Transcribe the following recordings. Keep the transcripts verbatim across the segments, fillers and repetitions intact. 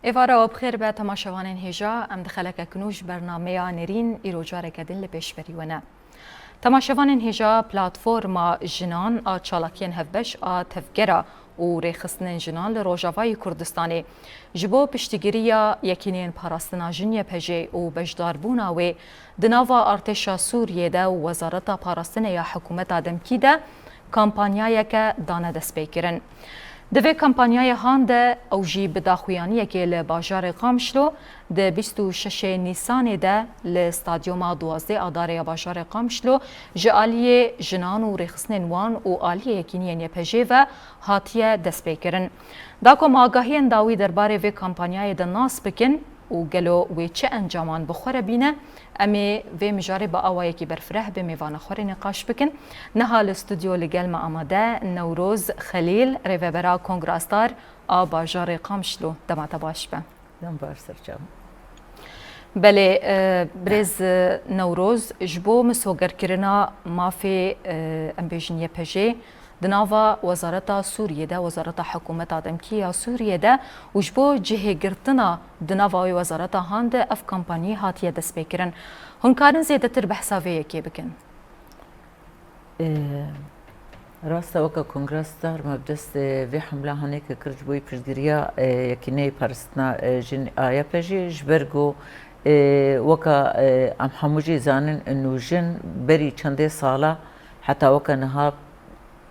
Êvara we bi xêr be temaşevanên hêja, em di xelekek nû ji bernameya Nêrîn îro careke din li pêşberî we ne. Temaşevanên hêja, platforma jinan a çalakiyên hevbeş a tevgera û rêxistinên jinan li Rojavayê Kurdistanê ji bo piştgiriya Yekîneyên Parastina Jin Y P J û beşdarbûna wê di nava artêşa Sûriyê de û Wezareta Parastinê ya hikûmeta demkî de kampanyayeke dane destpêkirin. Di vê kampanyayê han de ew jî bi daxuyaniyekê li bajarê Qamişlo di bîst û şeşê Nîsanê de li stadyuma duwazdeh Adarê ya bajarê Qamişlo ji aliyê jinan û rêxistinên wan û aliyê yekîniyên Y P J ve hatiye destpêkirin. Da ku em agahiyên dawî derbarê vê kampanyayê de nas bikin û gelo wê çi encaman bi xwe re bîne, em ê vê mijarê bi awayekî berfireh bi mêvana xwe re nîqaş bikin. Niha li stûdyo li gel me amade Newroz Xelîl, rêvebera Kongra Star a bajarê Qamişlo. Dema te baş be. Dem baş, serçavim. Belê, e, birêz, e, Newroz, ji bo misogerkirina mafê, e, em bêjin Y P J, di nava Wezareta Sûriyê de, Wezareta Hikûmeta Demkî ya Sûriyê de û ji bo cihê girtina di nava wê wezareta han de ev kampanyî hatiye destpêkirin. Hûn karin zêdetir behsa vê yekê bikin? Ê, rast e, weke Kongra Star me bi dest, ê, vê hemla hanê ke kir ji bo piştgiriya, ê, Yekîneyê Parastina, ê, Jin a Y P J, ji ber ku, ê, weke, ê, em hemû jî zanin, û jin berî çendê sala heta weke niha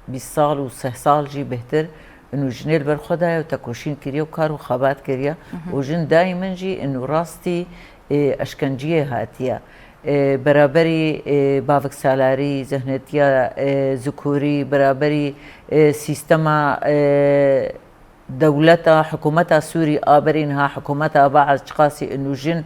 bîst sal û sih sal jî bêhtir, û jinê li ber xwe daye û tekoşîn kiriye û kar û xebat kiriye. Mhm. Û jin daîmen jî û rastî, ê, eşkenciyê hatiye. Ê, beraberî, ê, baviksalarî, zihnetiya, ê, zikurî, beraberî, ê, sîstema, ê, dewleta, hikûmeta Sûrî a berî niha, hikûmeta Baas, çiqasî û jin,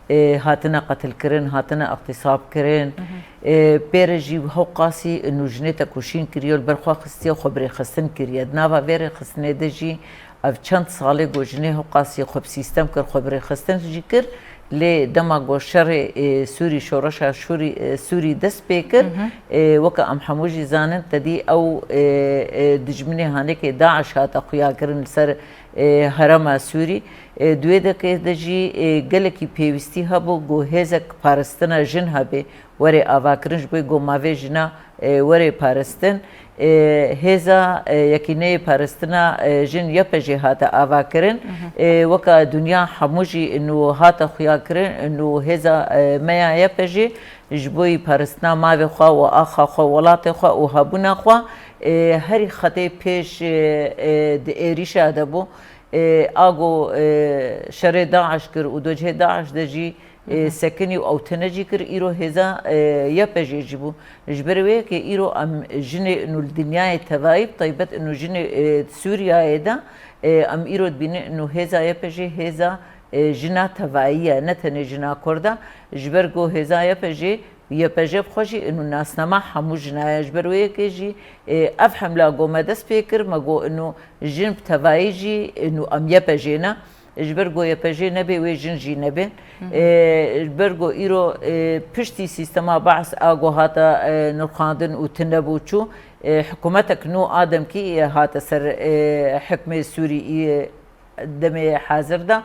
ê, hatine qetilkirin, hatine iqtîsabkirin. Mhm. Ê, pê re jî hewqasî û jinê tekoşîn kiriye, li ber xwe xistiye, xwe bi rêxistin kiriye. Di nava vê rêxistinê de jî ev çend salê ku jinê hewqasî xwe bi sîstem kir, xwe bi rêxistin jî kir. Lê dema ku şerê, ê, Sûrî, şoreşa Şûrî, ê, Sûrî dest pê kir, Mhm. ê, weke em hemû jî zanin, te dî ew, ê, ê, dijminê hanekê DAIŞ hate xuyakirin li ser, ê, herêma Sûrî. Ê, di wê dekê de jî, ê, gelekî pêwîstî hebû ku hêzek parastina jin hebe, were avakirin ji bo ku mavê jina, ê, were parastin. Ê, hêza, ê, Yekîneyê Parastina, ê, Jin Y P J hate avakirin. Mhm. Ê, weke dinya hemû jî û hate xuyakirin û hêza, ê, me ya Y P J ji bo parastina mavê xwe û axa xwe, welatê xwe û hebûna xwe, ê, herî xetê pêş, ê, ê, di êrîşa de bû. Ê, a ku, ê, şerê DAIŞ kir û do cihê DAIŞ de jî, ê, Hı hı. sekinî û ew tune jî kir, îro hêza, ê, Y P J jî bû. Ji ber wê yekê îro em jinê û li dinyayê tevayî, bi taybet û jinê, ê, Sûriyeyê de, ê, em îro dibînin û hêza Y P J hêza, ê, jina tevayî ye, ne tenê jina Kurda. Ji ber ku hêza Y P J Y P J bi xwe jî û nasnama hemû jina ye. Ji ber wê yekê jî, ê, ev hemla ku me dest pê kir, me got û jin bi tevayî jî û em Y P J ne. Ji ber ku Y P J nebe wê jin jî nebe. Hı hı. Ê, ji ber ku îro, ê, piştî sîstema Baas a ku hate, ê, nirxandin û tune bû çû, ê, hikûmetek nû a demkî, ê, hate ser, ê, hikmê Sûrî, ê, demê hazir de.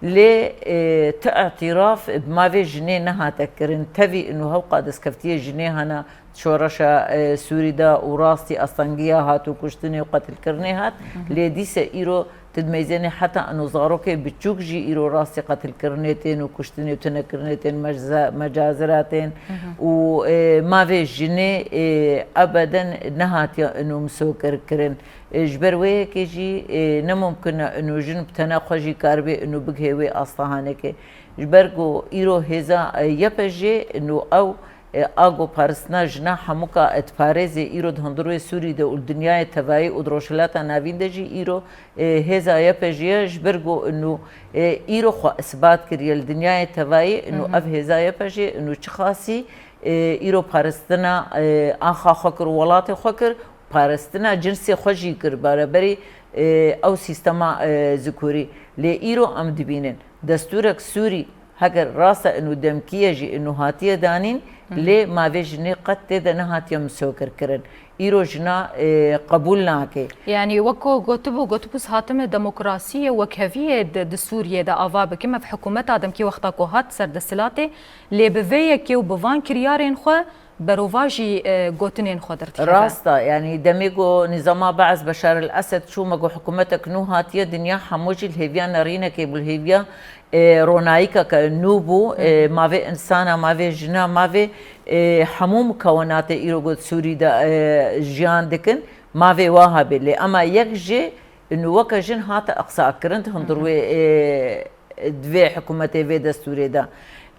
Lê, e, ti îtiraf bi mavê jinê nehate kirin. Tevî û hewqa destkeftiyê jinê hene şoreşa, e, Sûrî de û rastî astengiya hat û kuştinê û qetilkirinê hat. Hı hı. Lê dîse îro tu dimeyzênê heta û zarokê biçûk jî îro rastî qetilkirinê tên û kuştinê û tunekirinê tên, mecza-, mecazira tên. Hı hı. Û, e, mavê jinê, e, ebeden nehatiye û misogerkirin. Ê, ji ber wê yekê jî, ê, ne mumkin e û jin bi tena xwe jî karibe û bigihê wê asta hanekê. Ji ber ku îro hêza, ê, Y P J û ew, ê, a ku parastina jina hemûka diparêze îro di hundirê Sûrî de û li dinyayê tevayî û di Rojhilata Navîn de jî îro, ê, hêza Y P J ye, ji ber ku û, ê, îro xwe isbat kiriye li dinyayê tevayî û Hı hı. ev hêza Y P J û çiqasî, ê, îro parastina, ê, axa xwe kir û welatê xwe kir, parastina cinsê xwe jî kir baraberî, e, ew sîstema, e, zikurî. Lê îro em dibînin destûrek Sûrî Heger rast e inu demkiye jî inu hatiye danîn, lê mavê jinê qet tê de nehatiye misogerkirin. Îro jina, e, qebûl nake. Yanî weko gotibû, gotibû hatime demokrasiyê, wekheviyê di, di Sûriyê de ava bikim. Ev hikûmeta demkî wexta ku hat ser desthilatê, lê bi vê yekê û bi van kiryarên xwe berovajî, e, gotinên xwe derdixe. Rast e, yanî demê ku nîzama Be'es Beşar el Esed çû, me ku hikûmetek nû hatiye dinya, hemû jî li hêviya nerînekê bû, li hêviya, e, ronayîkeke nû bû, e, mavê însana, mavê jina, mavê, e, hemû mukewinatê îro ku Sûrî de, e, jiyan dikin, mavê wa hebê. Lê ema yek jê inu weke jin hate eqsakirin di hundir wê, e, di vê hikûmetê, vê destûrê de.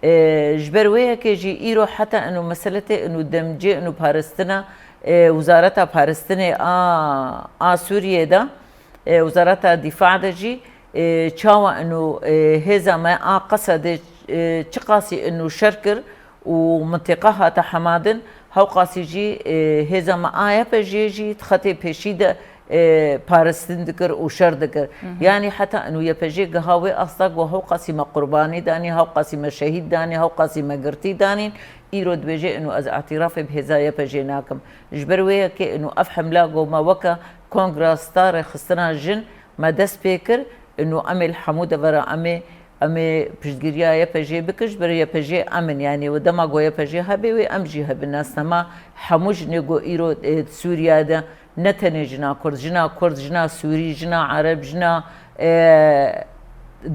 E, ji ber wê yekê jî îro heta inu meseletê inu demcê inu parastina, e, wizareta parastinê a, a Sûriyê de, e, wizareta dîfa de jî, e, çawa inu, e, hêza me a Qesedê, e, çiqasî inu şer kir û mintiqa hate hemadin, hewqasî jî, e, hêza me a Y P G jî di xetê pêşî de, e, parastin dikir û şer dikir. Yanî heta inu Y P G giha wê asta ku hewqasî me qurbanî danî, hewqasî me şehîd danî, hewqasî me girtî danîn, îro dibêje inu ez îtirafê bi hêza Y P G nakim. Ji ber wê yekê inu ev hemla ku me weke Kongra Star rêxistina jin me dest pê kir, inu em ê li hemû devera em ê, em ê piştgiriya Y P G bikin, ji ber Y P G em in, yanî wê dema ku Y P G hebê wê em jî hebin. Nasnama hemû jinê ku îro, e, di Sûriye de, ne tenê jina Kurd, jina Kurd, jina Sûrî, jina Ereb, jina, e,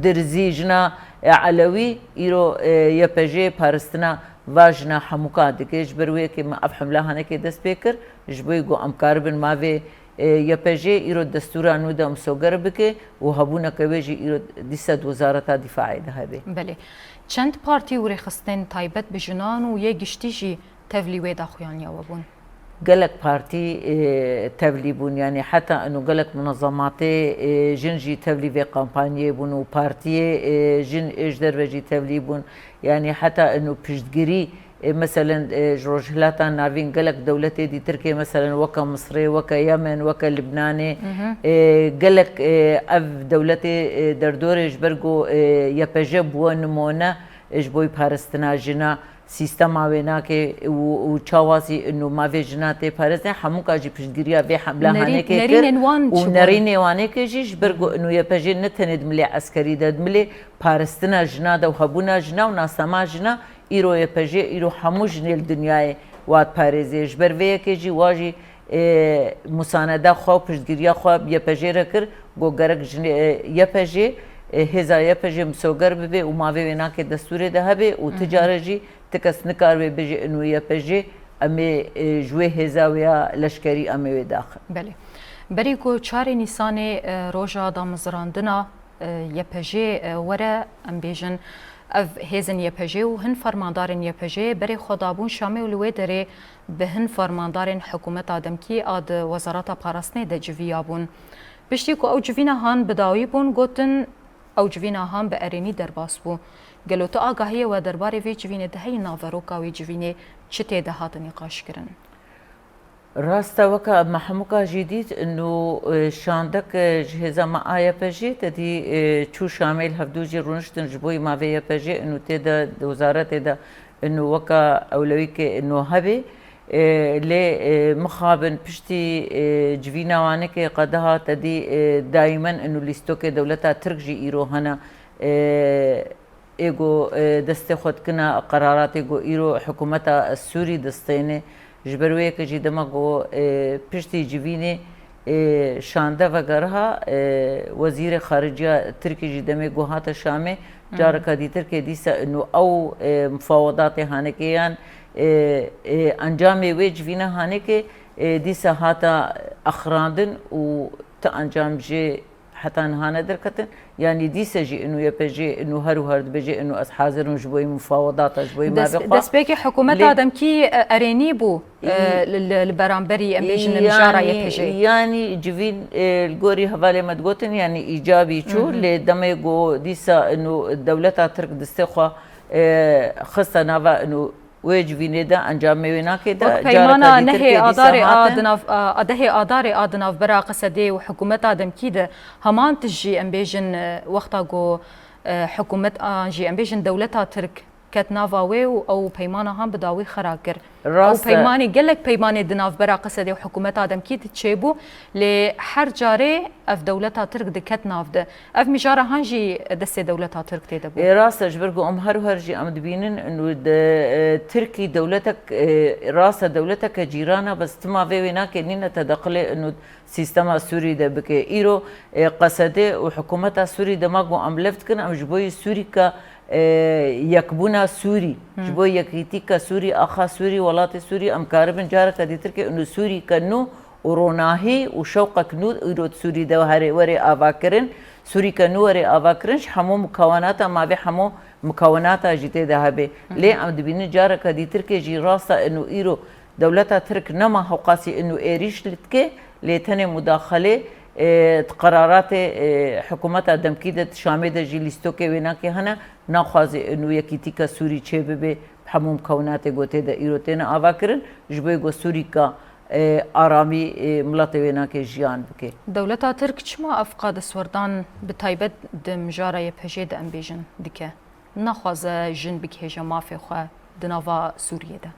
Dirzî, jina, e, Elewî, îro, e, Y P G parastina va jina hemûka dike. Ji ber wê yekê me ev hemla hanekê dest pê kir, ji bo ku em karibin mavê, e, Y P G îro destûra nû de misoger bike û hebûneke wê jî îro dîsa di Wezareta Dîfaê de hebe. Belê. Çend partî û rêxistinên taybet bi jinan û yê giştî jî tevlî wê daxuyaniya we bûn? Gelek partî, e, tevlî bûn, yanî heta inu gelek munezematê, e, jin jî tevlî vê kampanyê bûn û partiyê, e, jin ê ji derve jî tevlî bûn. Yanî heta inu piştgirî, e, meselen, e, ji Rojhilata Navîn gelek dewletê dîtirkê, meselen weke Misirê, weke Yemen, weke Libnanê, e, gelek, e, ev dewletê, e, derdorê ji ber ku, e, Y P G bûye nimûne, e, ji bo parastina jina, sîstema wê nake û, û çawa zî inu mavê jina tê parastin, hemûka jî piştgiriya vê hemla hanekê kir û nerînê wanekê jî ji ber ku inu Y P G ne tenê di milê eskerî de, di milê parastina jina de û hebûna jina û nasnama jina, îro Y P G îro hemû jinê li dinyayê wa diparêzê. Ji ber vê yekê jî wa jî, e, musaneda xwe û piştgiriya xwe bi Y P G re kir, got gerek jinê, e, Y P G, e, hêza Y P G misoger bibe û mavê wê nake destûrê de hebe û ti care jî ti kes nikaribe bêje inu Y P G, em ê, e, ji wê hêza wê ya leşkerî em ê wê daxin. Belê. Berî ku çarê Nîsanê, e, roja damezirandina, e, Y P G, e, were, em bêjin, ev hêzên Y P G û hin fermandarên Y P G berê xwe dabûn Şamê û li wê derê bi hin fermandarên hikûmeta demkî a di Wezareta Parastinê de civiyabûn. Piştî ku ew civîna han bi dawî bûn, gotin, ew civîna han bi erênî derbas bû. Gelo tu agahiyê we derbarê vê civînê diheyî, naveroka wê civînê çi tê de hate nîqaşkirin? Rast e, weke me hemûka jî dît, inu, e, şandek, e, ji hêza me a Y P G te dî, e, çû Şamê, li hevdû jî rûniştin ji bo mavê Y P G, inu tê de di wezaretê de, inu weke ewlewîkê inu hebê. E, lê, e, mixabin piştî, e, civîna wanekê qediha te dî, e, daymen inu lîstokê dewleta Tirk jî îro hene, e, ê ku, e, destê xwe dikine qeraratê ku îro hikûmeta Sûrî distêne. Ji ber wê yekê jî dema ku, e, piştî civînê, e, şande vegeriha, e, Wezîrê Xariciya Tirkî jî demê ku hate Şamê, careke dîtir kê dîsa inu ew, e, mufawedatê hanekê yan, e, e, encamê wê civîna hanekê, e, dîsa hata axirandin û ti encam jê heta niha nederketin. Yanî dîse jî inu Y P G inu her û her dibêje inu ez hazir im ji bo mufawedata, ji bo mavê xwe. Destpêkê hikûmeta demkî, e, erênî bû, e, li, li, li beramberî, em bêjin, mijara Y P G. Yanî civîn, e, li gorî hevalê me digotin, yanî îcabî çû, lê demê ku dîsa inu dewleta Tirk distê xwe, e, xiste nava inu wê civînê de encamê wê nake de, wek peymana nehê adarê a di nav, a, a dehê adarê a di navbera Qesedê û hikûmeta demkî de heman tişt jî, em bêjin, e, wexta ku E, hikûmet an jî em bêjin dewleta Tirk ket nava wê û ew peymana han bi dawî xera kir. Ew Rast e. peymanê, gelek peymanê di navbera Qesedê û hikûmeta demkî de çêbû, lê her carê ev dewleta Tirk diket nav de. Ev mijara han jî destê dewleta Tirk tê de bû. Ê, rast e, ji ber ku em her û her jî em dibînin, û de, e, Tirkî dewletek, e, rast e, dewleteke cîran e, bes tima vê wê nake nîne te deqilê û sîstema Sûrî de bike. Îro, e, Qesedê û hikûmeta Sûrî dema ku em lev dikin, em ji bo yî Sûrîka, e, yekbûna Sûrî, ji bo yekîtîka Sûrî, axa Sûrî, welatê Sûrî, em karibin careke dîtirkê û Sûrîke nû û ronahî û şewqek nû îro di Sûrî de here, were avakirin, Sûrîke nû were avakirin, ji hemû mikawenata, mavê hemû mikawenata jî tê de hebe. Lê em dibînin careke dîtirkê jî rast e û îro dewleta Tirk nema hewqasî û êrîş li dike, lê tenê mudaxalê, e, di qeraratê, e, hikûmeta demkî de, di Şamê de jî lîstokê wênakê hene, naxwaze û yekîtîka Sûrî çê bibe, hemû mikawenatê ku tê de îro têne avakirin, ji bo ku Sûrîka, e, aramî, e, miletê wênakê jiyan bike. Dewleta Tirk çima ev qadeswerdan bi taybet di mijara Y P J de em bêjin dike? Naxwaze jin bigihêje mafê xwe di nava Sûriyê de.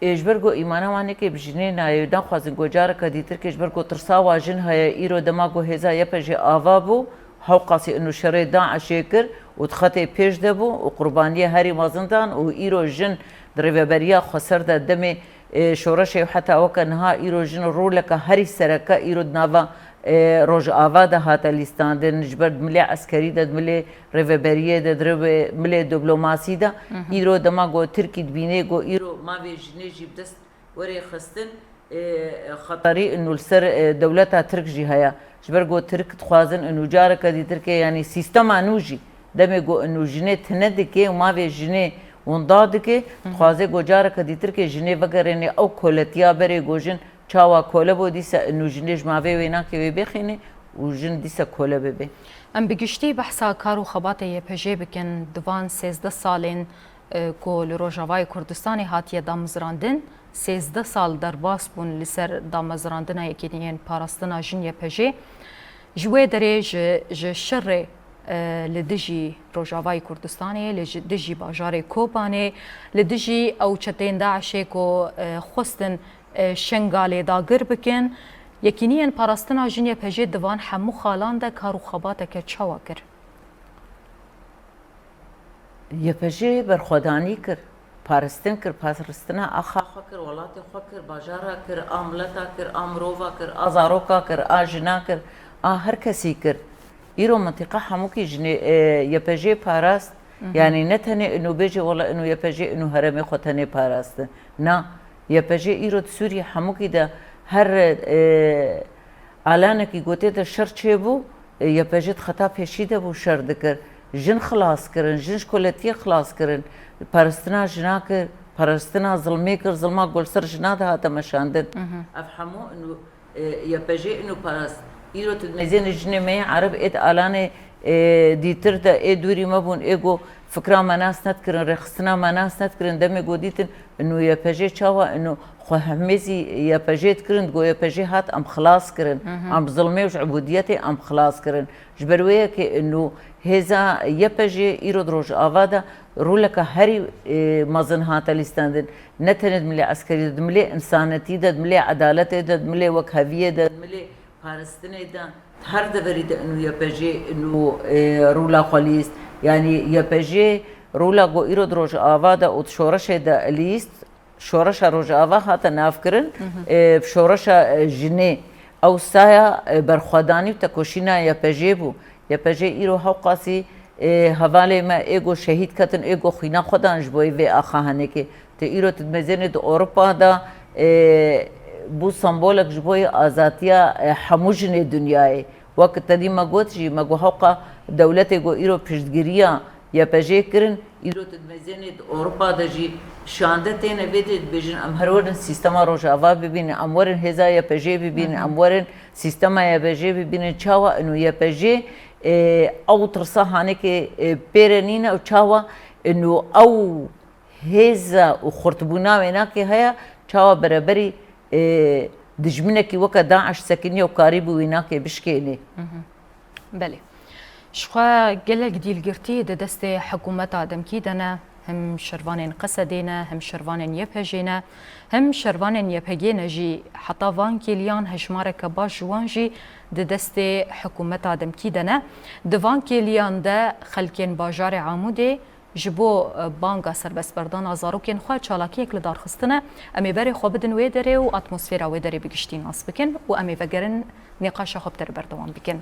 Ê, ji ber ku îmana wan neke bi jinê nayê, naxwazin ku careke dîtirkê, ji ber ku tirsa wa jin heye, îro dema ku hêza Y P J ava bû, hewqasî û şerê DAIŞê kir û di xetê pêş de bû û qurbaniyê herî mezin dan û îro jin di rêveberiya xweser de demê, e, şoreşê û heta weke niha îro jin roleke herî sereke îro di nava, e, Rojava de hate lîstandin, ji ber di milê eskerî de, di milê rêveberiyê de, di rêve-, milê diplomasî de, îro dema ku Tirkî dibînê ku îro mavê jinê jî bi dest were xistin, e, xeterî û li ser, e, dewleta Tirk jî heye. Ji ber ku Tirk dixwazin û careke dîtirkê, yanî sîstema nû jî demê ku û jinê tine dike û mavê jinê winda dike, dixwaze ku careke dîtirkê jinê vegerêne ew koletiya berê ku jin çawa kole bû, dîsa û jinê ji mavê wênakê wê bêxîne û jin dîsa kole bibe. Em bi giştî behsa kar û xebatê Y P J bikin, di van sêzdeh salên, e, ku li Rojavayê Kurdistanê hatiye damezrandin, sêzdeh sal derbas bûn li ser damezrandina Yekîniyên Parastina Jin Y P J. Ji wê derê ji, ji şerê, e, li dijî Rojavayê Kurdistanê, li ji, dijî bajarê Kobanê, li dijî ew çeteyên DAIŞê ku, e, xwestin, e, Şengalê dagir bikin, Yekîniyên Parastina Jin Y P J di van hemû xalan de kar û xebateke çawa kir? Y P J berxwedanî kir, paristin kir, paristina axa xwe kir, welatê xwe kir, bajara kir, a mileta kir, a mirova kir, a zaroka kir, a jina kir, a her kesî kir. Îro mintîqa hemûkî jinê, e, Y P J parast. Yanî ne tenê û bêje wela û Y P J û herêmê xwe tenê parastin. Na, Y P J îro di Sûriyê hemûkî de her, e, alanekî ku tê de şer çêbû, e, Y P J di xeta pêşî de bû şer dikir. Jin xilas kirin, jin ji koletiyê xilas kirin. Paristina jina kir, paristina zilmê kir, zilma ku li ser jina dihate meşandin. Ev hemû û, e, Y P J û parast. Îro tu mêzênê jinê me yê Ereb ê di alanê, e, dîtir de ê dûrî me bûn, ê ku fikra me nas nedikirin, rêxistina me nas nedikirin, demê ku dîtin, û Y P J çawa, û xwe hemê zî Y P J dikirin, digo Y P J hat em xilas kirin, em bi zilmê û ji ubûdiyetê em xilas kirin. Ji ber wê yekê û hêza Y P J îro di Rojava de roleke herî, e, mezin hate lîstandin. Ne tenê di milê eskerî de, di milê însanetî de, di milê edaletê de, di milê wekheviyê de, di milê paristinê de, her deverî de û Y P J û, e, rola xwe lîst. Yanî Y P J rola ku îro di Rojava de û di şoreşê de lîst, şoreşa Rojava hate navkirin, e, şoreşa, e, jinê. Ew saya, e, berxwedanî û tekoşîna Y P J bû. Y P J îro hewqasî, e, hevalê me ê ku şehîd ketin, ê ku xwîna xwe dan ji bo vê axa henekê. Te îro tu dimezênê di Ewropa de, e, bû sembolek ji bo azatiya, e, hemû jinê dinyayê. Wek te dî me got jî, me got hewqa dewletê ku îro piştgiriya Y P J kirin, îro tu dimezênê di Ewropa de jî şande têne vê dê dibêjin, em her werin sîstema Rojava bibînin, em werin hêza Y P J bibînin, em werin sîstema Y P J bibînin. Çawa û Y P J, e, ew tirsa hanekê, e, pê re nîne û çawa û ew hêza û xurtbûna wênakê heye, çawa bereberî, e, dijminekî weke DAIŞ sekiniye û karîbû wênakê bişkênê. Belê. Jixwe gelek dîlgirtî di destê hikûmeta demkî de ne, him şervanên Qesedê ne, him şervanên Y P G ne, him şervanên Y P G ne jî. Heta van kêliyan hejmareke baş ji wan jî di destê hikûmeta demkî de ne. Di van kêliyan de xelkên bajarê Amûdê ji bo, e, banga serbestberdana zarokên xwe çalakiyek li dar xistine. Em ê berê xwe bidin wê derê û atmosfera wê derê bi giştî nas bikin û em ê vegerin nîqaşa xwe bi te re berdewam bikin.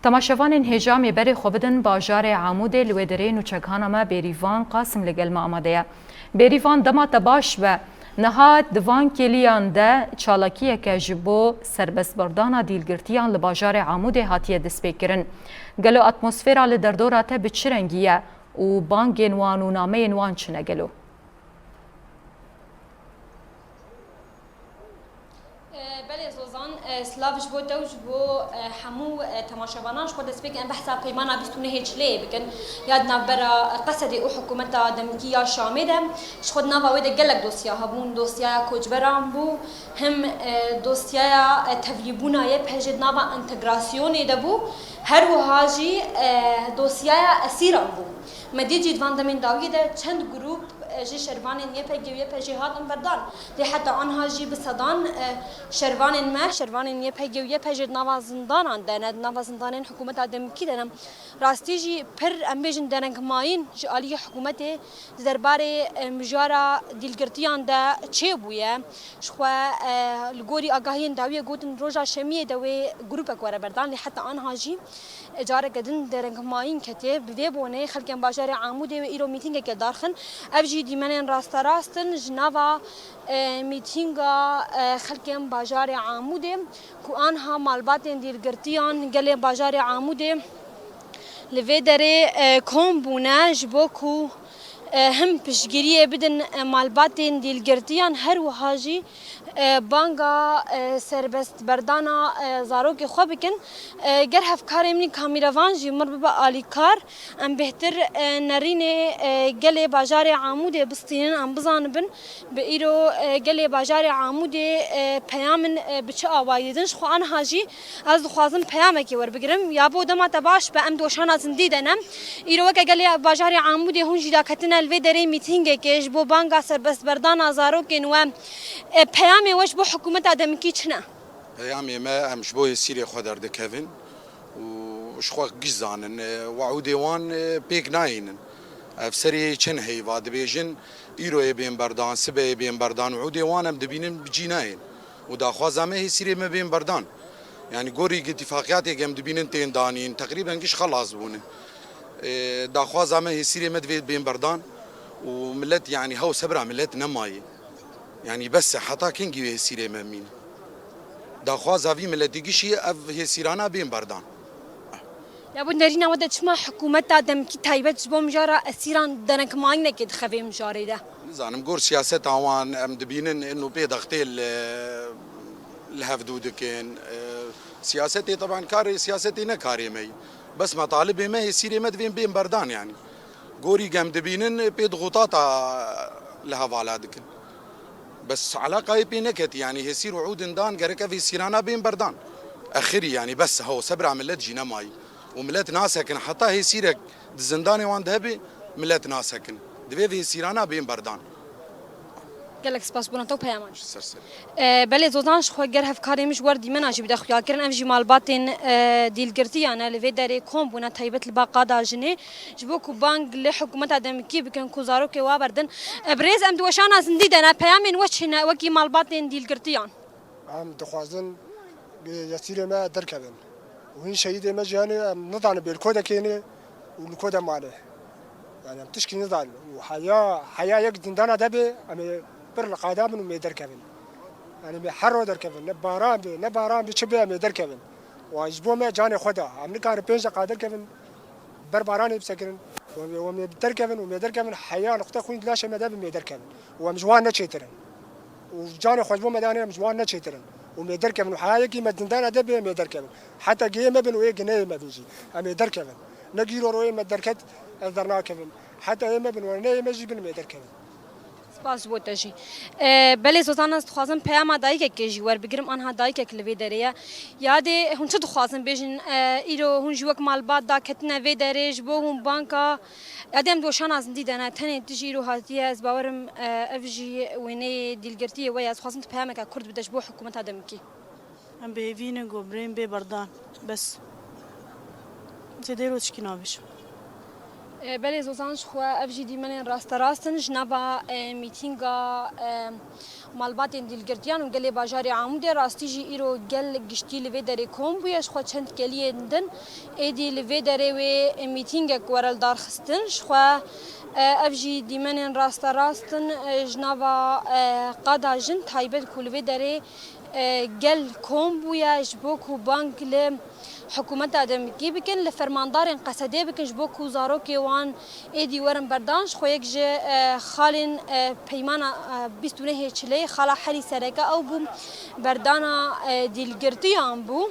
Temaşevanên hêja, em ê berê xwe bidin bajarê Amûdê, li wê derê nûçegihana me Bêrîvan Qasim li gel me amade ye. Bêrîvan, dema te baş be. Niha di van kêliyan de çalakiyeke ji bo serbestberdana dîlgirtiyan li bajarê Amûdê hatiye destpêkirin. Gelo atmosfera li derdora te bi çi rengî ye û bangên wan û nameyên wan çi ne gelo? E, belê Zozan, e, silav ji bo te û ji bo, e, hemû, e, temaşevanan. Ji xwe destpêkê em behsa peymana bîst û nehê Çileyê bikin ya di navbera Qesedê û hikûmeta demkî ya Şamê de. Ji xwe di nava wê de gelek dosya hebûn. Dosyaya koçberan bû, him, e, dosyaya, e, tevlîbûna Y P G di nava entegrasyonê de bû. Her wiha jî, e, dosyaya esîran bû. Me dît jî di van demên dawiyê de çend grûp, e, ji şervanên Y P G û Y P J hatin berdan. Lê heta anha jî bi sedan, e, şervanên me, şervanên Y P G û Y P J di nava zindanan de ne, di nava zindanên hikûmeta demkî de ne. Rastî jî pir, em bêjin, derengmayîn ji aliyê hikûmetê di derbarê, e, mijara dîlgirtiyan de çêbûye. Ji xwe, e, li gorî agahiyên dawiyê gotin roja şemiyê de wê grûpek were berdan, lê heta anha jî, e, careke din derengmayîn ketiye. Bi vê bonê xelkên bajarê Amûdê wê îro mîtîngeke darxin. Ev jî dîmenên rasterast in ji nava, e, mîtînga, e, xelkên bajarê Amûdê ku anha malbatên dîlgirtiyan gelê bajarê Amûdê li vê derê, e, kom bûne ji bo ku, e, him piştgiriyê bidin, e, malbatên dîlgirtiyan, her wiha jî, e, banga, e, serbestberdana, e, zarokê xwe bikin. E, ger hevkarê min kamîrevan jî mir bibe alîkar, em bêhtir, e, nerînê, e, gelê bajarê Amûdê bistînin, em bizanibin bi îro, e, gelê bajarê Amûdê, e, peyamên, e, bi çi awayî didin. Ji xwe aniha jî ez dixwazim peyamekê werbigirim. Ya bo dema te baş be, em di weşana zindî de ne. Îro weke gelê bajarê Amûdê hûn jî daketine li vê derê mîtîngekê ji bo banga serbestberdana zarokên we. E, peyamê we ji bo hikûmeta demikî çi ne? Peyamê me, em ji bo hêsîrê xwe derdikevin û ji xwe giş zanin, e, weûdê wan, e, pêk nayînin. Ev serê çend heyva dibêjin, îroyê bên berdan, sibeyê bên berdan, weûdê wan em dibînin bi cî nayên. Û daxwaza me hêsîrê me bên berdan. Yanî gorî îtîfaqiyatê em dibînin tên danîn, teqrîben giş xelas bûne. E, daxwaza me hêsîrê me divê bên berdan û milet, yanî hew sebra milet nemayê. Yanî bes e, heta kengî wê hêsîrê me mîne? Daxwaza vî miletî gişî ev hêsîrana bên berdan. Ya bo nerîna we de çima hikûmeta demkî taybet ji bo mijara esîran denekmayînekê dixe vê mijarê de? Nizanim, gor siyaseta wan em dibînin, ino pê dextê li, li hevdû dikin. E, siyasetê, teban karê siyasetê ne karê me ye. Bes metalibê me, hêsîrê me divên bên berdan yanî. Gorî em dibînin pê dixutata li hevala dikin. Bes eleqayê pê neketî, yanî hêsîr û ûdin dan, gerek ev hêsîrana bên berdan. Exirî, yanî bes, hew sebra milet jî nemayî. Û milet nasekin, heta hêsîrek di zindanê wan de hebe, milet nasekin. Divê ev hêsîrana bên berdan. Gelek spas bona te û peyaman. Ser serî. E, belê Zozan, ji xwe ger hevkarê min ji wer dîmena jî bide xuyakirin, ev jî malbatên, e, dîlgirtiyan e, li vê derê kom bûne, taybet li ba qada jinê, ji bo ku bang li hikûmeta demikî bikin ku zarokê wa berdin. E, birêz, em di weşana zindî de ne, peyamên we çi ne wekî malbatên dîlgirtiyan? Em dixwazin, e, hêsîrê me derkevin. Û hîn şehîdê me jî hene, em nizanin bê li ku de kêne û li ku de mane. Yani em tişkî nizanin. Û heya, heya yek zindana de be, em ê pir li qada bin û em ê derkevin. Yani em ê her ro derkevin. Ne baran be, ne baran be, çi be, em ê derkevin. Û ji bo me canê xwe da. Em nikarin pênc deqa derkevin, ber baranê bisekirin. Û em ê, û em ê derkevin, û em ê derkevin, heya nuqte xwîn di laşê me de be, em ê derkevin. Û em ji wan neçêtir in. Û canê xwe ji bo me dane, em ji wan neçêtir in. Û em ê derkevin, û heya yekî me zindana de be, em ê derkevin. Heta gihê me bin û ê gineyê me bin jî, em ê derkevin. Ne gîro royê me derket, ez dernakevim. Heta ê me bin û neyê me jî bin, em ê derkevin. Spas bo te jî. E, belê Zozan, ez dixwazim peyama dayikekê jî werbigirim, anha dayikek li vê derê ye. Yadê hûn çi dixwazin bêjin? E, îro hûn jî wek malbat daketine vê derê, ji bo hûn banka. Yadê em di weşana zindî de ne, tenê tu jî îro hatiye, ez bawerim, e, ev jî wêneyê dîlgirtiyê we ye. Ez dixwazim tu peyameke kurt bide ji bo hikûmeta demikî. Em bi hêvî ne ku birên bê berdan. Bes. Zêde îro tişkî nabêjim. E, belê Zozan, ji xwe ev jî dîmenên rasterast in ji nava, e, mîtînga, e, malbatên dîlgirtiyan û gelê bajarê Amûdê. Rastî jî îro gel giştî li vê derê kom bûye. Ji xwe çend geliyên din êdî li vê derê wê, e, mîtîngek were li dar xistin. Ji xwe, e, ev jî dîmenên rasterast in, e, ji nava, e, qada jin taybet ku li vê derê e, gel kom bûye ji bo ku bang li hikûmeta demikî bikin, li fermandarên qesedê bikin, ji bo ku zarokê wan êdî werin berdan. Ji xwe yek ji, e, xalên, e, peymana, e, bîst û nehê çileyê, xala Herî Sereke, ew bû berdana, e, dîlgirtiyan bû.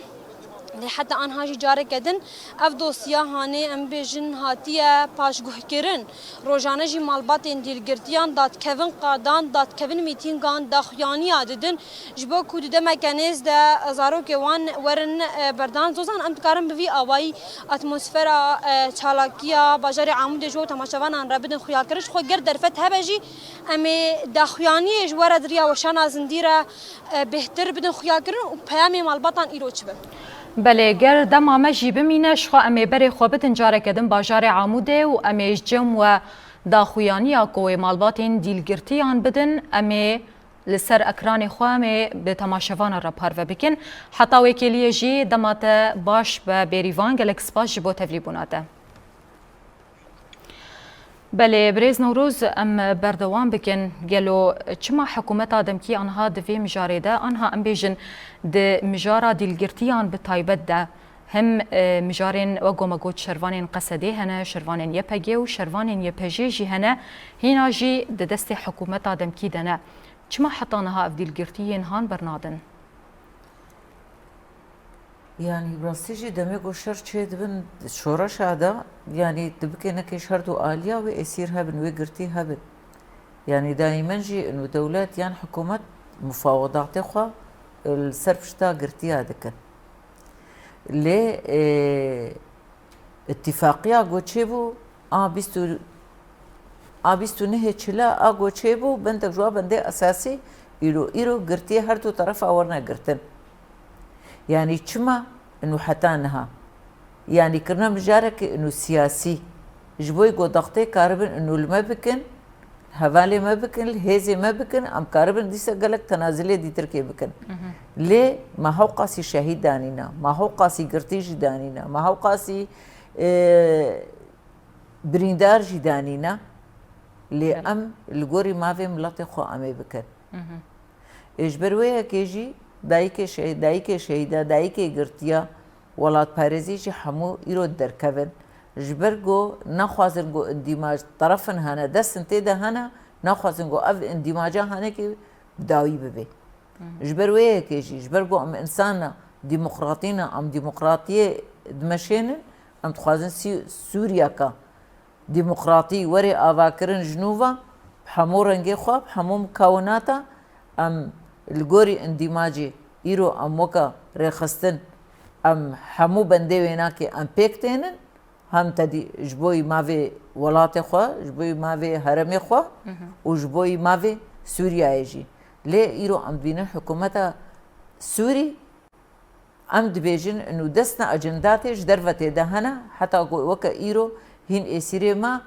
Lê heta anha jî careke din ev dosya hanê, em bêjin, hatiye paşguhkirin. Rojane jî malbatên dîlgirtiyan dadkevin qadan, dadkevin mîtîngan daxuyaniya didin, ji bo ku di demeke nêz de zarokê wan werin, e, berdan. Zozan, em dikarin bi vî awayî atmosfera, e, çalakiya bajarê Amûdê ji bo temaşevanan re bidin xuyakirin. Ji xwe ger derfet hebe jî, em ê daxuyaniyê ji we re di riya weşana zindî re, e, bêhtir bidin xuyakirin û peyamê malbatan îro çi be? Belê, ger dema me jî bimîne, ji xwe em ê berê xwe bidin careke din bajarê Amûdê û em ê ji cem we daxuyaniya ku wê malbatên dîlgirtiyan bidin, em ê li ser ekranê xwe em ê bi temaşevana re parve bikin. Heta wê kêliyê jî dema te baş be Bêrîvan, gelek spas ji bo tevlîbûna te. Belê, birêz Newroz, em berdewam bikin. Gelo çima hikûmeta demkî anha di vê mijarê de, anha em bêjin di mijara dîlgirtiyan bi taybet de, hem, e, mijarên wek ku me got şervanên qesedê hene, şervanên Y P G û şervanên Y P J jî hene, hîna jî di destê hikûmeta demkî de ne. Çima heta niha ev dîlgirtiyên han bernadin? Yanî, bi rastî jî demê ku şer çêdibin şoreşa de, yanî, dibikê nekê ji her du aliya wê êsîr hebin, wê girtî hebin. Yanî, daîmen jî û dewlet yan hikûmet mufawedatê xwe li ser pişta girtiya dikin. Lê, e, îtîfaqiya ku çêbû, a bîst û, a bîst û nehê çile a ku çêbû, bendek ji wa bendê esasî îro, îro girtiyê her du terefa werine girtin. Yanî çima û heta niha? Yanî kirine mijareke û siyasî. Ji bo ku daxtê karibin û li me bikin, hevalê me bikin, li hêzê me bikin, em karibin dîsa gelek tenazilê dîtirkê bikin. Mhm. Lê me hewqasî şehîd danîna, me hewqasî girtî jî danîna, me hewqasî, e, birîndar jî danîna. Lê Belê. Em li gorî mavê miletê xwe em ê bikin. Mhm. Ê ji ber wê yekê jî dayikê şe-, dayikê şehîda, dayikê girtiya, welatparêzî jî hemû îro derkevin. Ji ber ku naxwazin ku îndîmac terefin hene, destin tê de hene, naxwazin ku ev îndîmaca hanekê bi dawî bibe. Hı hı. Ji ber wê yekê jî, ji ber ku em însan ne, demokratî ne, em demokratiyê dimeşênin, em dixwazin Sî-, Sûriyeka demokratî were avakirin ji nû ve, bi hemû rengê xwe, bi hemû mukawinata, em li gorî îndîmacê îro em weke rêxistin, em hemû bendê wênakê em pêk tênin, hem tedî ji bo mavê welatê xwe, ji bo mavê herêmê xwe Hı hı. û ji bo mavê Sûriyeyê jî. Lê îro em dibînin hikûmeta Sûrî, em dibêjin, û dest ne acendatê ji derve tê de hene, heta ku weke îro hîn êsîrê me,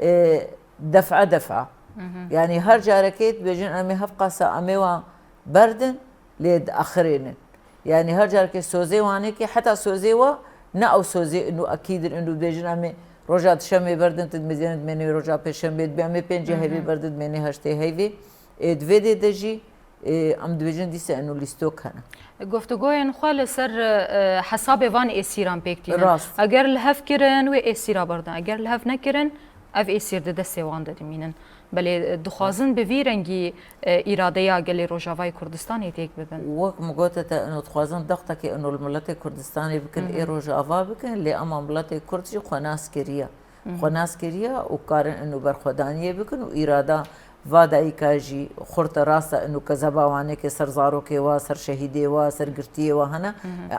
e, def'a def'a. Hı hı. Yanî her carekê dibêjin, em ê hevqasa em ê wan berdin, lê diaxirênin. Yanî her carekê sozê wanekê, heta sozê wa ne ew sozê û ekîd in û dibêjin, em ê roja dişemê berdin, tu dimêzênin dimênê roja pêşemê dibe, em ê pêncê Hı hı. heyvê berdin, dimênê heştê heyvê. Ê, di vê dê de jî, ê, em dibêjin dîsa eno lîstok hene. Guftûgoyên xwe li ser, e, hesabê van êsîran pêk tînin. Rast. Eger li hev kirin, wê êsîra berdin. Eger li hev nekirin, ev êsîr di destê wan de dimînin. Belê, e, dixwazin bi vî rengî, e, îradeya gelê Rojavayê Kurdistanê têk bibin. Wek min gote te, eno dixwazin dextekê eno li miletê Kurdistanê bikin, Hı hı. ê Rojava bikin, lê ema miletê Kurd jî xwe nas kiriye. Hı hı. Xwe nas kiriye û karin eno berxwedaniyê bikin û îrada Va dayika jî xurt e, rast e, inu kezeba Wanê ke ser zarokê wa, ser şehîdê wa, ser girtiyê wa hene.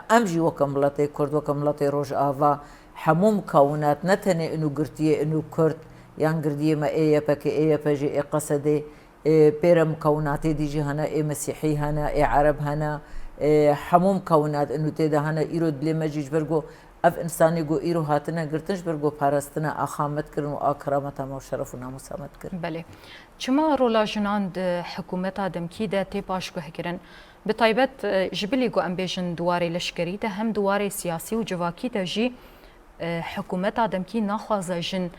Em jî weke miletê Kurd, weke miletê Rojava, hemû mukawinat, ne tenê inu girtiyê, inu Kurd, yan girdiyê me ê Y P G, ê Y P G, ê Q S D, ê pêre mukawinatê dî jî hene, ê Mesîhî hene, ê Ereb hene, ê hemû mukawinat inu tê de hene. Îro dilê me jî ji ber ku ev însanê ku îro hatine girtin, ji ber ku parestina axa me dikirin û a kerameta me û şeref û namûsa me dikirin. Belê. Çima rola jinan di hikûmeta demkî de tê paşguhkirin? Bi taybet, e, ji bilî ku em bêjin di warê leşkerî de, hem di warê siyasî û civakî de jî, e, hikûmeta demkî naxwaze jin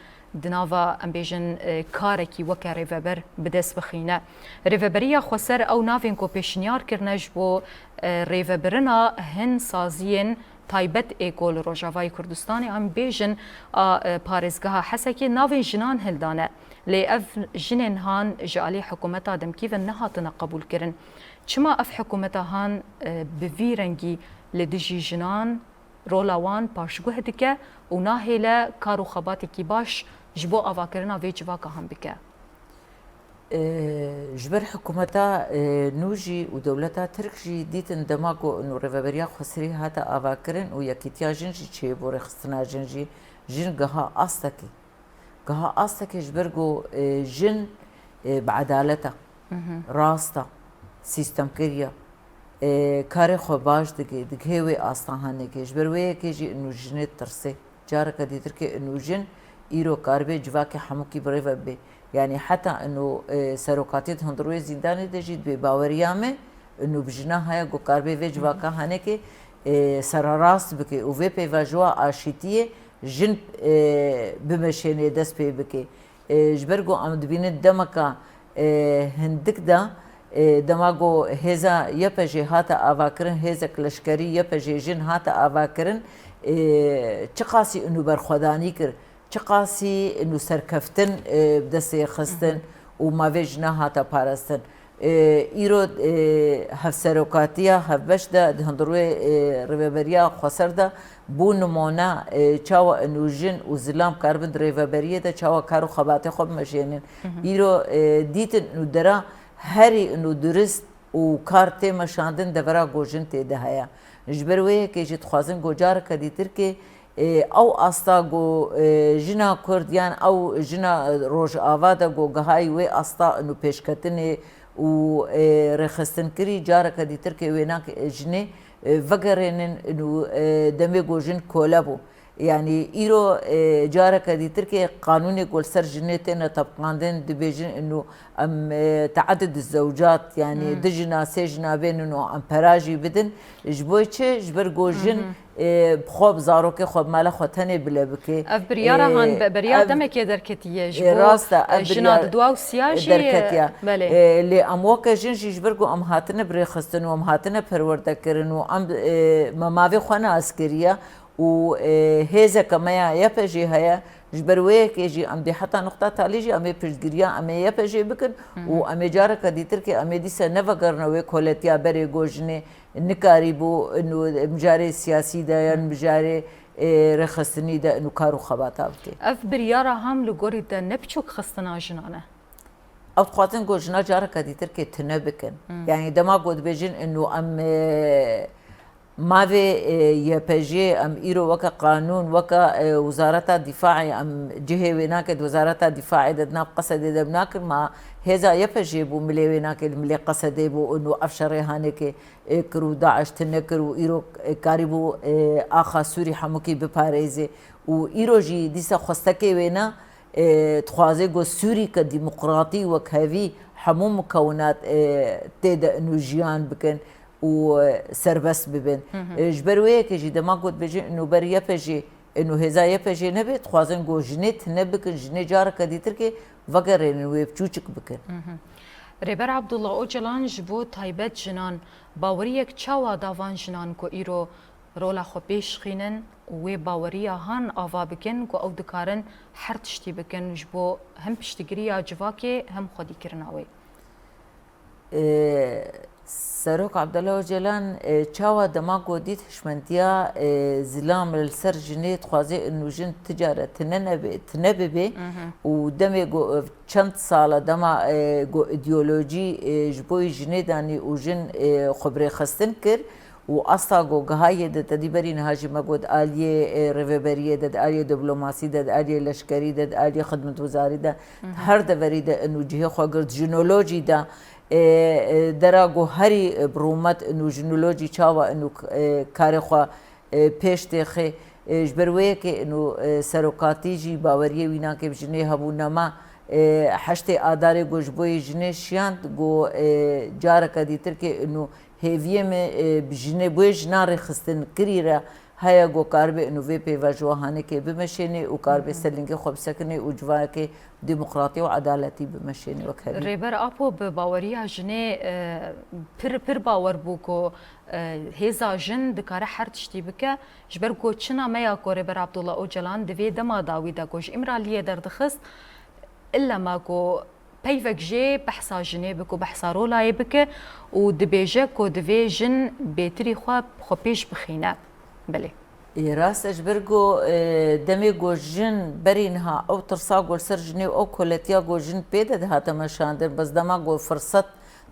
di nava, em bêjin, e, karekî weke rêveber bi dest bixîne. Rêveberiya Xweser ew navên ku pêşniyar kirine ji bo, e, rêvebirina hin saziyên taybet ê ku li Rojavayê Kurdistanê, em bêjin, a, e, parêzgeha Hesekê navên jinan hildane. Lê ev jinên han ji alî hikûmeta demkî ve nehatine qebûlkirin. Çima ev hikûmeta han, e, bi vî rengî li dijî jinan, rola wan paşguh dike û nahêle kar û xebatekî baş ji bo avakirina vê civaka han bike? E, ji ber hikûmeta, e, nû jî û dewleta Tirk jî dîtin dema ku û rêveberiya Xweserî hate avakirin û yekîtiya jin jî çêbû, rêxistina jin jî, jin giha astekê. Giha astekê ji ber ku, e, jin, e, bi edalet e, rast e, sîstemkirî ye, e, karê xwe baş dike, digihê wê asta hanekê. Ji ber wê yekê jî inu jinê tirsê. Careke dîtirkê inu jin îro karibê civakê hemûkî bi rê ve bê. Yanî heta inu, e, serokatiyê di hundirûyê zîndanê de jî di bêbaweriya me inu bi jina heye ku karibê vê civaka hanekê, e, sererast bike û vê pêvajoya aşîtiyê jin, e, bimeşênê, dest pê bike. E, ji ber ku em dibînin demeka, e, hindik de, e, dema ku hêza Y P G hate avakirin, hêzek leşkerî Y P G jin hate avakirin, e, çiqasî inu berxwedanî kir, çiqasî inu serkeftin, e, bi destê xistin û ma vê jina hate parastin. E, îro, e, hevserokatiya hevbeş de di hundirûyê, e, rêveberiya xweser de bû nimûne, e, çawa inu jin û zilam karibin di rêveberiyê de çawa kar û xebatê xwe bimeşênin. Îro, e, dîtin inu dera herî inu durist û kar tê meşandin devera ku jin tê de heye. Ji ber wê yekê jî dixwazin ku careke dîtirkê, e, ew asta ku, e, jina Kurd yan ew jina Rojava de ku gihayî wê asta inu pêşketinê û, e, rêxistinkirî, careke dîtirkê wênak, e, jinê, e, vegerênin û, e, demê ku jin kole bû. Yanî îro, e, careke dîtirkê qanûnê ku li ser jinê têne tebqandin, dibêjin inu em, e, teedud zewcat, yanî du jina, sê jina bênin û em pera jî bidin. Ji bo çi? Ji ber ku jin, e, bi xwe, bi zarokê xwe, bi mala xwe tenê bile bike. Ev biryara E, han be-, beriya ev demekê derketiye ji e, bo, rast e, e, ev jina biryar di dua û siya jî, e, derketiye. Belê. E, lê em weke jin jî ji ber ku em hatine birêxistin û em hatine perwerdekirin û em, e, me mavê xwe nas kiriye û, e, hêzeke me ya Y P G heye, ji ber wê yekê jî em dê heta nuqta talî jî em ê piştgiriya em ê Y P G bikin û em ê careke dîtirkê em ê dîse nevegerine wê koletiya berê ku jinê nikarîbû inu mijarê siyasî de yan mijarê, e, rêxistinî de inu kar û xebata bike. Ev biryara ham li gorî te ne biçûk xistina jinan e? Ew dixwazin ku jina careke dîtirkê tune bikin. Yanî dema ku dibêjin inu em, e, mavê, e, Y P G em îro weke qanûn, weke, e, Wezareta Dîfaê em cihê wênakê di Wezareta Dîfaê de di nav Q S D'ê de binakin, ma hêza Y P G bû milê wênakê, li milê Q S D'ê bû û ev şerê hanekê, e, kir û DAIŞ tune kir û îro, e, karîbû, e, axa Sûrî hemûkî biparêzê û îro jî dîsa xwestekê wêne, e, dixwaze ku Sûrîke demokratî wekhevî hemû mukewinat, e, tê de inu jiyan bikin û, e, serbest bibin. E, ji ber wê yekê jî dema ku dibêjin inu ber Y P G, inu hêza Y P G nebe, dixwazin ku jinê tune bikin, jinê careke dîtirkê vegerênin wê biçûçik bikin. Rêber Abdullah Ocalan ji bo taybet jinan baweriyek çawa da van jinan ku îro rola xwe pêş xînin û wê baweriya han ava bikin ku ew dikarin her tiştî bikin ji bo hem piştgiriya civakê hem xwedîkirina wê? E, Serok Abdullah Ocalan, e, çawa dema ku dît hişmendiya, e, zilam li ser jinê dixwaze inu jin ti care tine nebe, tine bibe û demê ku, e, çend sala dema, e, ku îdeolojî, e, ji bo jinê danî û jin, e, xwe bi rêxistin kir û asta ku gihayê de tedî berî niha jî me got aliyê, e, rêveberiyê de, di aliyê diplomasî de, di aliyê leşkerî de, di aliyê xidmetwezarî de, her deverî de inu cihê xwe girt, jinolojî de, e, e, dera ku herî, e, bi rûmet inu jinolojî çawa inu, e, karê xwe, e, pêş têxê, e, ji ber wê yekê inu, e, serokatî jî baweriyê wî nake bi jinê hebû nema, e, heştê adarê ku ji bo yê jinê şiyand ku, e, careke dîtir kê inu hêviyê me, e, bi jinê, bo yê jina rêxistin kirî re heye ku karibe inu vê pêvajohanekê bimeşênê û karibe ser lingê xwe bisekinê û civakê demokratî û edaletî bimeşênê wek herî. Rêber Apo bi baweriya jinê, e, pir, pir bawer bû ku, e, hêza jin dikare her tiştî bike. Ji ber ku çina me ya ku Rêber Abdullah Ocalan di vê dema dawî de ku ji Îmraliyê derdixist, illema ku peyvek jê behsa jinê bike û behsa rolayê bike û dibêje ku divê jin bêtirî xwe, xwe pêş bixîne. Belê. Ê, rast e, ji ber ku, e, demê ku jin berî niha ew tirsa ku li ser jinê û ew koletiya ku jin pê de dihate meşandin, bes dema ku firset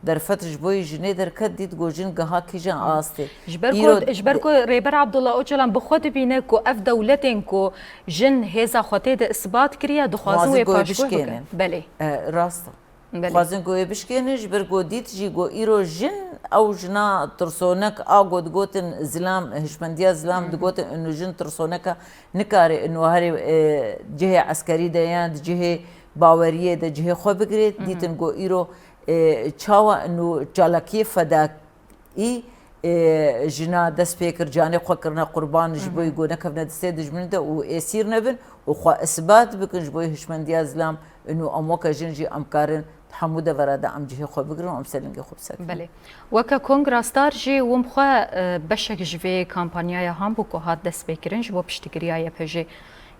derfet ji bo yê jinê derket, dît ku jin giha kîjan astê. Ji ber ku, Îro ji ber de- ku Rêber Abdullah Ocalan bi xwe dibîne ku ev dewletên ku jin hêza xwe tê de isbat kiriye, dixwazin Dixwazin wê ku wê paşguh bikin. bişkênin. Belê. E, rast e. Belê. Dixwazin ku wê bişkênin, ji ber ku dît jî ku îro jin, ew jina tirsonek a ku digotin zilam, hişmendiya zilam digotin, inu jin tirsoneka nikare inu herê, e, cihê eskerî de yan di cihê baweriyê de cihê xwe bigire. Dîtin ku îro, e, çawa inu çalakiyê fedakî, e, jina dest pê kir, canê xwe kirine qurban ji bo ku nekevine destê dijminê de û êsîr nebin û xwe isbat bikin ji bo hişmendiya zilam. Inu em weke jin jî em karin di hemû devera de em cihê xwe bigirin û em ser lingê xwe bisekin. Belê. Weke Kongra Star jî wim xwe, e, beşek ji vê kampanyaya han bû ku hat destpêkirin ji bo piştgiriya Y P J.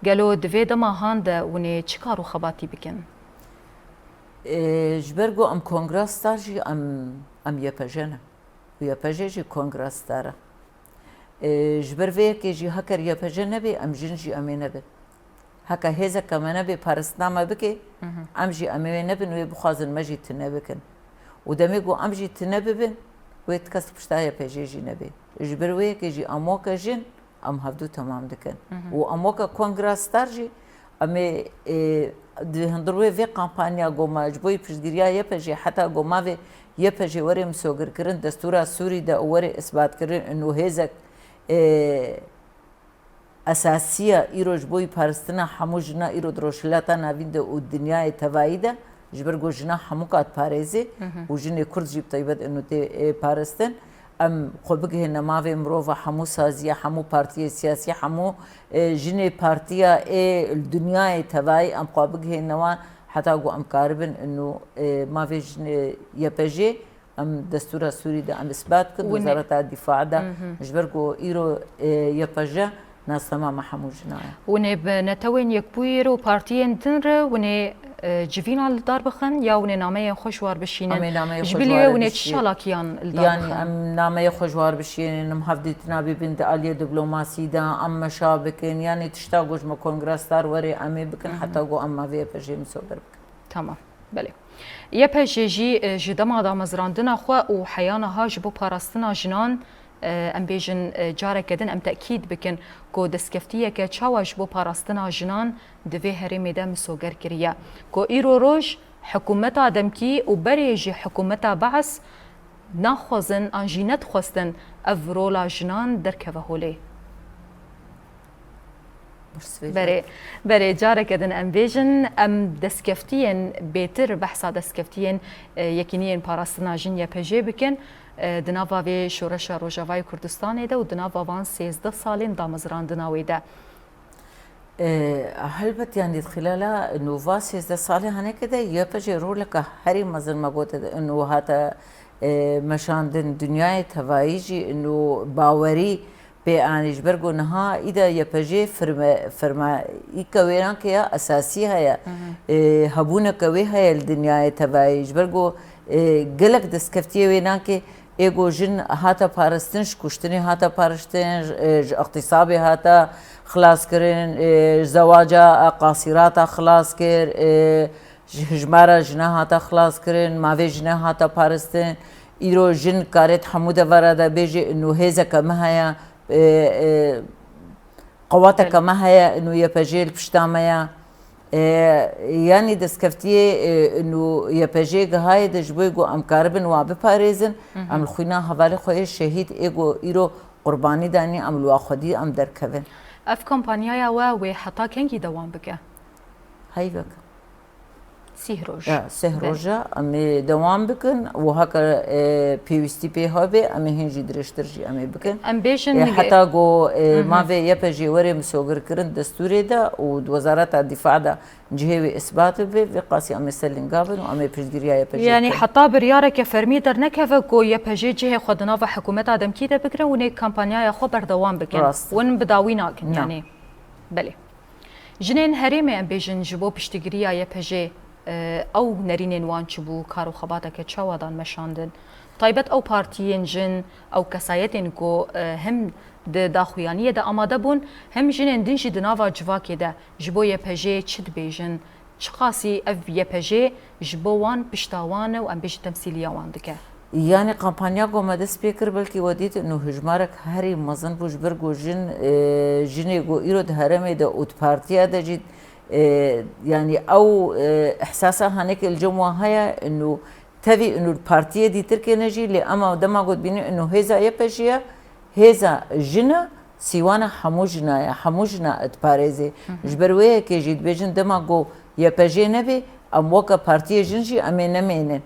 Gelo di vê dema han de hûn ê çi kar û xebatî bikin? E, ji ber ku em Kongra Star jî em, em Y P J ne. Û Y P J jî Kongra Star e. E, ji ber vê yekê jî heker Y P J nebe, em jin jî em ê nebin. Heke hêzeke me nebe, parastina me bike, em jî em ê wê nebin, wê bixwazin me jî tune bikin. Û demê ku em jî tune bibin, wê ti kes pişta Y P J jî nebe. Ji ber wê yekê jî em weke jin, em hevdû temam dikin. Û em weke Kongra Star jî, em ê, ê, di hundir wê vê kampanya ku me ji bo piştgiriya Y P J, heta ku mavê Y P J were misogirkirin, destûra Sûrî de û were isbatkirin û hêzek, ê, esasî ye îro ji bo parastina hemû jina îro di Rojhilata Navîn de û dinyayê tevayî de, ji ber ku jina hemûka diparêzê û jinê Kurd jî bi taybet inu tê, ê, parastin. Em xwe bigihêne mavê mirova, hemû saziya, hemû partiyê siyasî, hemû, e, jinê partiya ê li dinyayê tevayî em xwe bigihêne wan, heta ku em karibin inu, e, mavê jinê Y P J, em destûra Sûrî de em isbat kin, Wine- Wezareta Dîfa de, ji ber ku îro, e, Y P J nasnama me hemû jina ye. Hûn ê bi netewên yekbûyî re û partiyên din re hûn ê, e, civîna li dar bixin ya hûn ê nameyên xwe ji war bişînin? Em ê nameyê Ji xwe bilî ji wê war hûn ê çi bişînin. çalakiyan li dar Yanî bixin? Em nameyê xwe ji war bişînin, em hevdîtina bibin di aliyê diplomasî de, em meşa bikin, yanî tişta ku ji me Kongra Star were em ê bikin, heta ku em mavê Y P J misoger bikin. Tamam, belê. Y P J jî, e, ji dema damezrandina xwe û heya niha ji bo parastina jinan, e, em bêjin, e, careke din em tekîd bikin ku destkeftiyeke çawa ji bo parastina jinan di vê herêmê de misoger kiriye, ku îro roj hikûmeta demkî û berê jî hikûmeta Beas naxwazin an jî nedixwestin ev rola jinan derkeve holê. Berê, berê, careke din em bêjin, em destkeftiyên bêtir, behsa destkeftiyên, e, Yekîniyên Parastina Jin Y P J bikin, e, di nava vê Şoreşa Rojavayê Kurdistanê de û di nava van sêzdeh salên damezrandina wê de. E, helbet, yanî di xilala nûva sêzdeh salê haneke de Y P J roleke herî mezin me gote de û hate, e, meşandin, dinyayê tevayî jî û bawerî pê anî, ji ber ku niha îda Y P J firme-, firmayîka wê nake ya esasî heye. E, hebûneke wê heye li dinyayê tevayî. Ji ber ku, e, gelek destkeftiyê wê nake Ê ku jin hate paristin, ji kuştinê hate paristin, ji, e, ji iqtîsabê hate xilaskirin, e, ji zewaca, e, qasîrata xilas kir, e, ji hijmara jina hate xilaskirin, mavê jina hate paristin. Îro jin karê di hemû devera de bêjê, inu hêzeke me heye, e, e, qewateke me heye, inu Y P J li pişta me ye. E, yanî destkeftiyê, e, inu Y P J gihayê de ji bo ku em karibin wa biparêzin, em li xwîna hevalê xwe yê şehîd ê ku îro qurbanî danî, em li wa xwedî em derkevin. Ev kampanyaya we wê heta kengî dewam bike? Heyvek. Sih roj. Ya, sih Belê. roja em ê dewam bikin û heke, e, pêwîstî pê hebe, em ê hîn jî dirêjtir jî em ê bikin. Em bêjin E, nige- heta ku, e, Mhm. mavê Y P J were misogirkirin destûrê de û di Wezareta Dîfa de cihê wê isbat bibe, vê qasî em ê ser linga bin û em ê piştgiriya Y P J Yani bikin. heta biryareke fermî dernekeve ku Y P J cihê xwe di nava hikûmeta demkî de bigire û nê kampanyaya xwe berdewam bikin. Rast. Win bi dawî nakin, Na. yani. Belê. Jinên herêmê, em bêjin, ji bo piştgiriya Y P J, e, ew nerînên wan çi bû, kar û xebateke çawa dan meşandin? Taybet ew partiyên jin, ew kesayetên ku, e, him di daxuyaniyê de amade bûn, him jinên din jî di nava civakê de ji bo Y P J çi dibêjin? Çiqasî ev Y P J ji bo wan pişta wan e û em bêjin temsîliya wan dike? Yanî kampanya ku me dest pê kir, belkî we dît, inu hijmarek herî mezin bû, ji ber ku jin, e, jinê ku îro di herêmê de û di partiya de jî, e, yanî ew, e, ihsasa hanekê li cem wan heye, inu tevî inu li partiyê dîtirkê ne jî, lê ema dema ku dibînin inu hêza Y P J ye, hêza jin e, sîwana hemû jina ye, hemû jina diparêzê. Hı hı. Ji ber wê yekê jî dibêjin dema ku Y P J nebê, em weke partiyê jin jî em ê nemênin.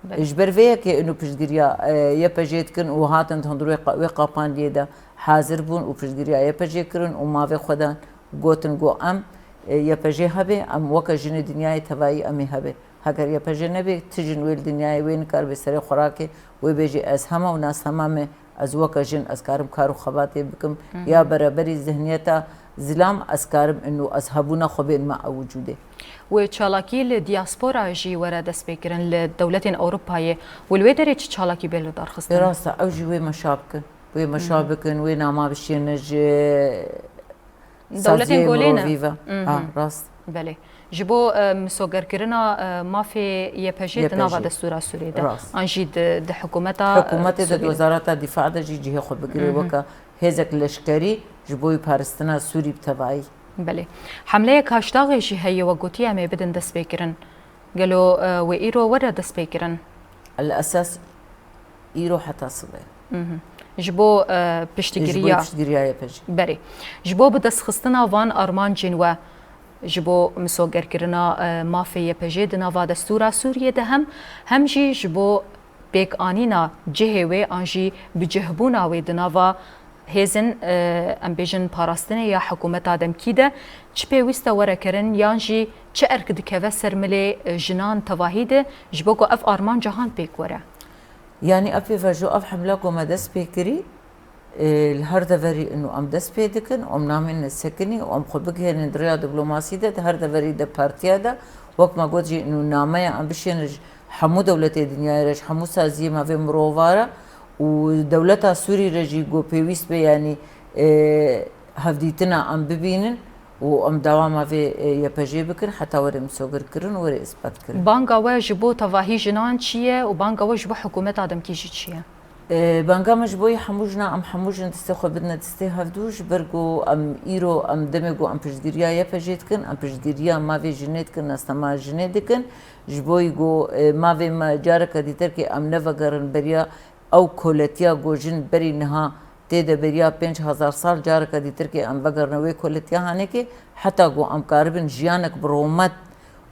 Belê. Ji ber vê yekê inu piştgiriya, e, Y P J dikin û hatin di hundirê qa-, wê qapaniyê de hazir bûn û piştgiriya Y P J kirin û mavê xwe dan, gotin ku em, e, Y P J hebe, em weke jinê dinyayê tevayî em ê hebe. Heger Y P J nebe, ti jin wê li dinyayê wê nikaribe serê xwe rake, wê bêje ez hema û nas hema me, ez weke jin ez karim kar û xebatê bikim, Hı hı. ya bereberî zihniyeta zilam ez karim inu ez hebûna xwe bên me ew wicûdê. Wê çalakî li diaspora jî were destpêkirin li dewletên Ewropayê. Wê li wê derê çi çalakî bê li dar xistin? Ê rast e, ew jî wê meşa bikin. Wê meşa Hı hı. bikin, wê nama bişêne ji Dewletên Saziyê golê ne? mirovî ve. Mhm. Ha, rast. Belê. Ji bo, e, misogerkirina, e, mafê Y P J di Y P J. nava destûra Sûriyê de. Rast. An jî di, di hikûmeta, Hikûmetê de Sûriyê di de. Wezareta Dîfa de jî cihê xwe bigire Mhm. weke hêzek leşkerî ji bo wî paristina Sûrî bi tevayî. Belê. Hemleyek Haştaxê jî heye we gotiye em ê bidin destpêkirin. Gelo, e, wê îro were destpêkirin? El esas îro heta sibe. Mhm. Ji bo, e, Ji bo piştgiriya. piştgiriya Y P J. Berê. Ji bo bidestxistina van armancên we, ji bo misogerkirina, e, mafê Y P J di nava destûra Sûriyê de hem, hem jî ji bo pêkanîna cihê wê an jî bicihbûna wê di nava hêzên, e, em bêjin parastinê ya hikûmeta demkî de çi pêwîst e were kirin yan jî çi erk dikeve ser milê, e, jinan tevahî de ji bo ku ev armanca han pêk were? Yanî ev pêvajo, ev hemla ku me dest pê kirî, e, li her deverî inu em dest pê dikin, em namêne sekinî û em xwe bigihênin di rêya diplomasî de, di her deverî de partiya de, wek me got jî inu nameya em bişêne ji hemû dewletê dinyayê re, ji hemû saziyê me vê mirova re û dewleta Sûrî re jî ku pêwîst be, yanî, e, hevdîtina em bibînin û em dawama vê, e, Y P J bikin heta were misogirkirin û were îsbatkirin. Banga we ji bo tevahî jinan çi ye û banga we ji bo hikûmeta demkî jî çi ye? E, banga me ji bo hemû jina, em hemû jin destê xwe bidine destê hevdû, ji ber ku em îro, em demê ku em piştgiriya Y P J dikin, em piştgiriya mavê jinê dikin, nasnama jinê dikin, ji bo ku, e, mavê me careke dîtirkê em nevegerin beriya ew koletiya ku jin berî niha tê de beriya pênc hezar sal, careke dîtirkê em vegerine wê koletiya hanekê, heta ku em karibin jiyanek bi rûmet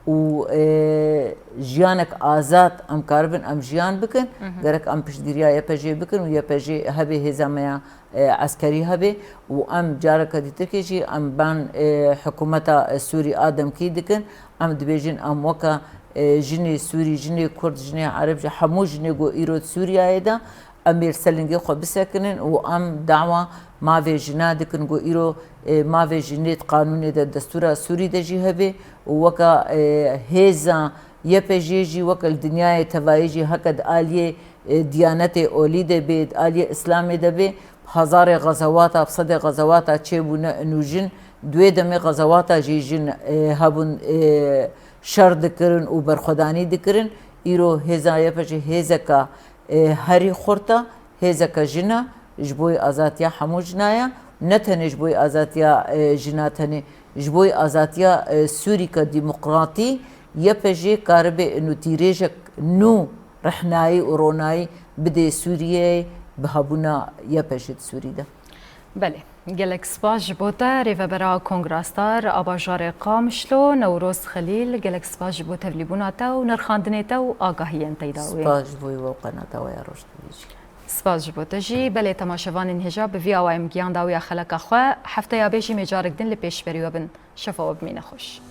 û, e, jiyanek azad em karibin em jiyan bikin, Mhm. gerek em piştgiriya Y P J bikin û Y P J hebe, hêza me ya, e, eskerî hebe û em careke dîtirkê jî em ban, e, hikûmeta, e, Sûrî a demkî dikin. Em dibêjin em weke, e, jinê Sûrî, jinê Kurd, jinê Ereb, ji hemû jinê ku îro di Sûriyeyê de, em ê li ser lingê xwe bisekinin û em dawa mavê jina dikin ku îro, e, mavê jinê di qanûnê de, destûra Sûrî de jî hebe û weke, e, hêza Y P J jî weke li dinyayê tevayî jî heke di aliyê, e, diyanetê olî de bê, aliyê Îslamê de bê, hezarê xezewata, sedê xezewata çêbûne û jin, duê demê xezewata jî jin, e, hebûn, e, şer dikirin û berxwedanî dikirin. Îro hêza Y P J hêzeka, e, herî xurt e, hêzeke jin e, ji bo azadiya hemû jina ye, ne tenê ji bo azadiya, e, jina tenê, ji bo azadiya, e, Sûrîka demokratî Y P J karibe nûtîrêjek nû rehnayî û ronayî bidê Sûriyeyê bi hebûna Y P J di Sûrî de. Belê. Gelek spas ji bo te, rêvebera Kongra Star a bajarê Qamişlo, Newroz Xelîl, gelek spas ji bo tevlîbûna te û nirxandinê te û agahiyên te da wê. Spas ji bo we û qenata we ya Rojtevî jî. Spas ji bo te jî. Belê temaşevanên hêja, bi vî awayê em giyan dawiya xeleka xwe. Hefteya bê jî mêcarek din li pêşberî we bin. Şefa we bimîne xweş.